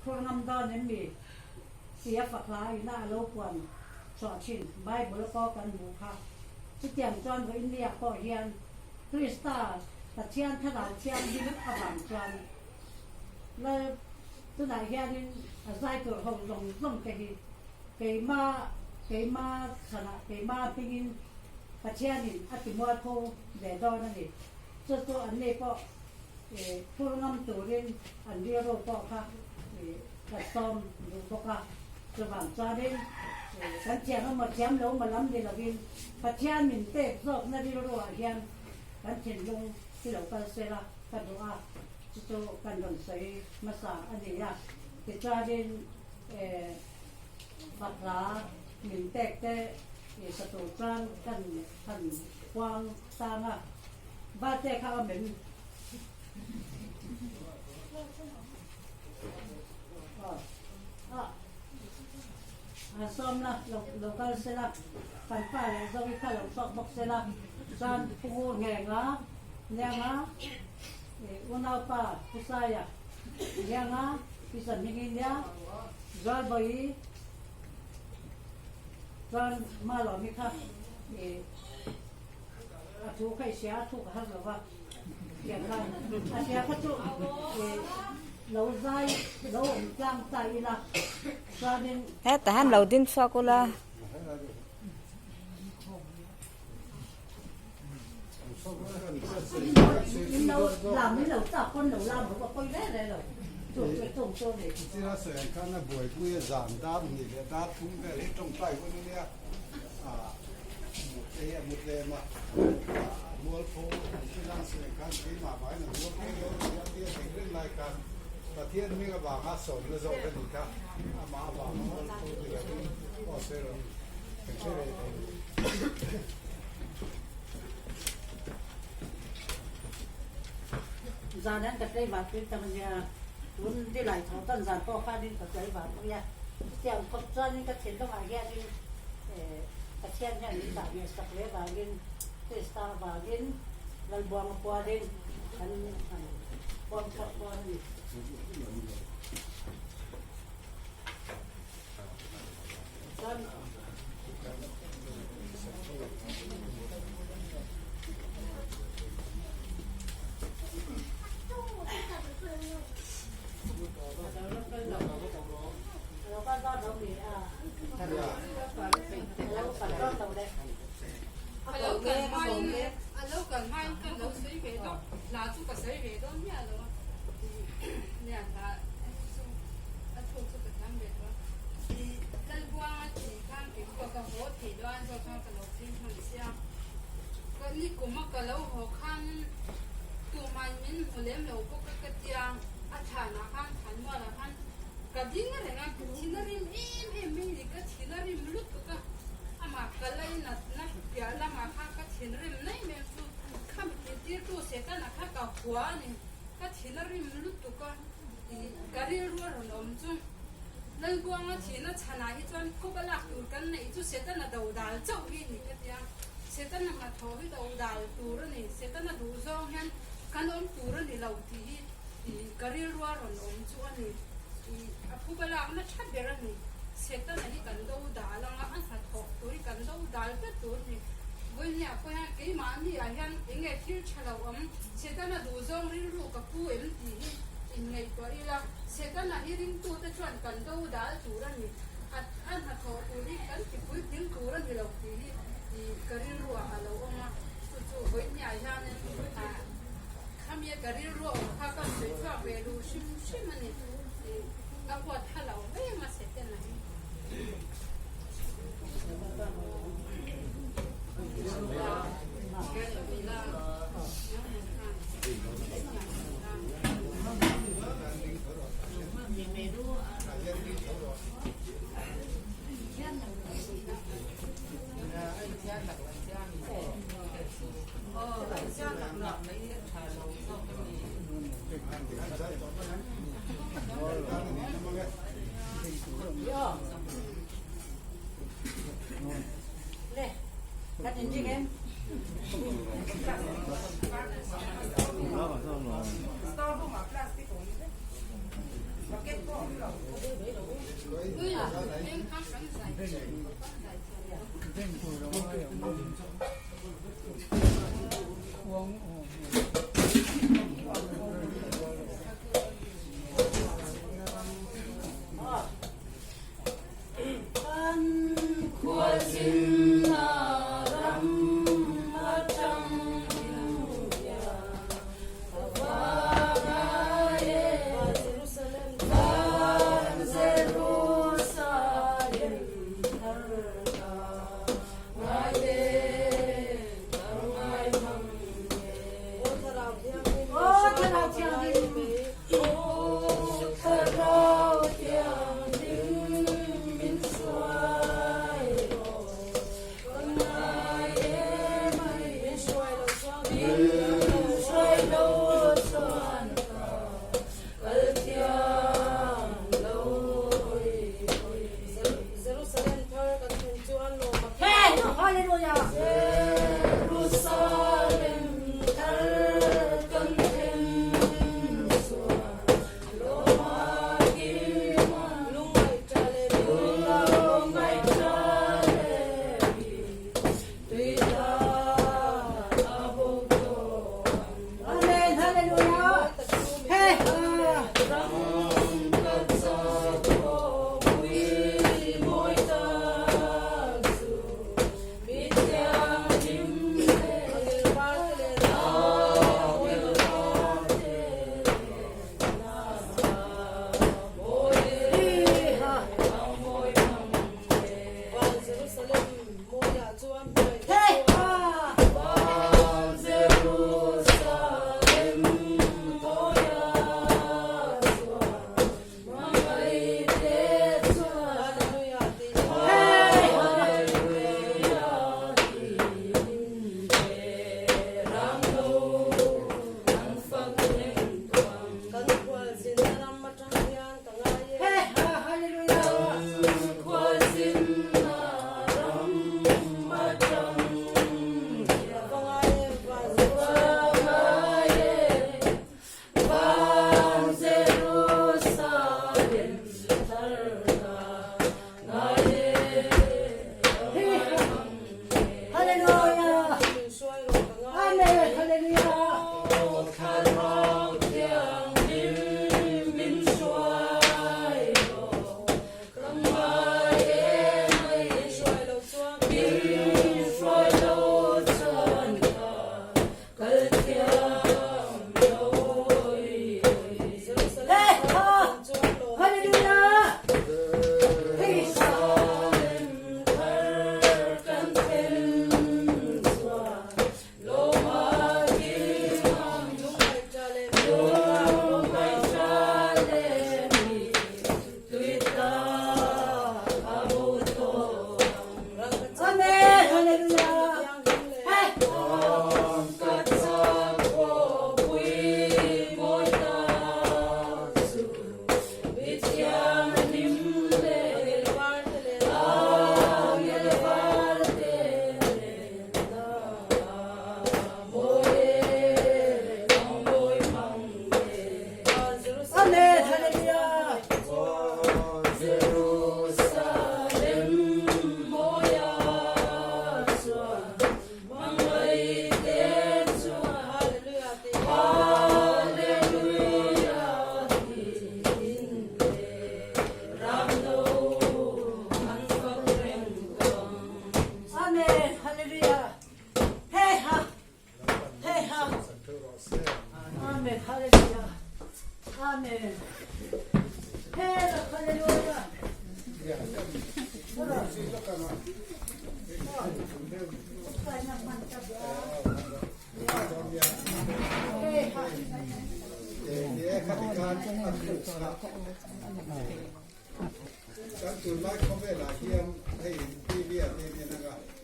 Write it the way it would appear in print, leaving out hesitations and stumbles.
Phur ngam dawn em mi? Tia fak hla ina a lo puan chhuah thin Bible pawh kan hmuh kha. Chutiang chuan vawiinniah pawh hian Krista Pathian Thlarau Thianghlim avang chuan Lal tunah hianin a zai tur ho zawng zawng te hi keima keima chhanah keima hmingin Pathianin a ti mualpho ve dawn a ni. Chu chu anni pawh phur ngam turin an rilru pawh kha ka sawm duh bawk a. Chuvang chuanin kan thiam emaw thiam lo emaw lam ni lovin Pathian min pek zawkna rilruah hian kan thinlung hi lo kal sela ka duh a, chu chu kan rawn sawi hmasa a ni a. Tichuanin Fakhla min pek te sa tur chuan kan han huang tang a, Bate kha a men. A sawm la, lo kal se la, kan pa leh Zoe kha lo chhuak bawk se la, chuan Pu Ngur Nghenga, Nianga, unaupa Pu Saia, Nianga, Pi Sanhmingi nia, Zualbawi, chuan Malawmi kha a thu kha i hria, a thu ka har lo va, tiang khan a hria kha chu lo zai lo awm tlang ta ila chuanin. Hetah hian lo din chhuak ula. In lo lam in lo chak pawn lo lam lo a pawi reng reng lo chu chu chung chu ni. Chira sawi ang khan a buaipui a zan dar hnih leh dar thum vel hi tawngtai hun a nia. Mut hi a mut lem a, mualpho an ti lang si ang khan keimah vangin an mualpho dawn si a tia thei reng lai khan Pathian hming avanga sawmna zawk a ni kha, amah avanga mualpho ni lovin aw sawi rawn kan hre ve thei. Zan an ka tlaivar pui tam a nia, tun July tho tan zan pawh khanin ka tlaivar pui a, chutiang khawp chuanin ka thinlungah hianin Pathian hian min dah nge sak hle vangin Krista avangin Lalbuanga pualin kan han puang chhuak dawn a ni. Chuan Ka ding reng a, ka thin a rim em em mai ni, ka thin a rim lutuk a, amah ka lainatna piah lamah khan ka thin rim mai mai chu khami tirtirtu Setana kha ka hua a ni, ka thin a rim lutuk a, ka rilru a rawn awm chu Lalbuanga thihna chhanah hi chuan kawp a lak tur kan neih chu Setana dodal chauh hi a ni ka ti a, Setana hnathawh hi dodal tur a ni, Setana duhzawng hian kan awm tur a ni lo tih hi. Ka rilru a rawn awm chu a ni. A phuba lakna tha ber a ni. Setana hi kan do dal anga a hnathawk tur hi kan do dal vek tur a ni. Vawinia pawh hian keimahni ah hian eng nge thil tha lo awm, Setana duhzawng rilru ka pu em tih hi inngaihtuah ila, Setana hi ringtute chuan kan do dal tur a ni. A hnathawh tur hi kan ti puitling tur a ni lo tih hi ka rilru ah a lo awm a. Chu chu vawinia hianin Khami ka rilru awm kha ka sawi chhuak ve duh hrim hrim a ni. Ka huat kha lo reng a Satan a hi. Kan tunlai khawvelah hian hei TV ah te hian anga.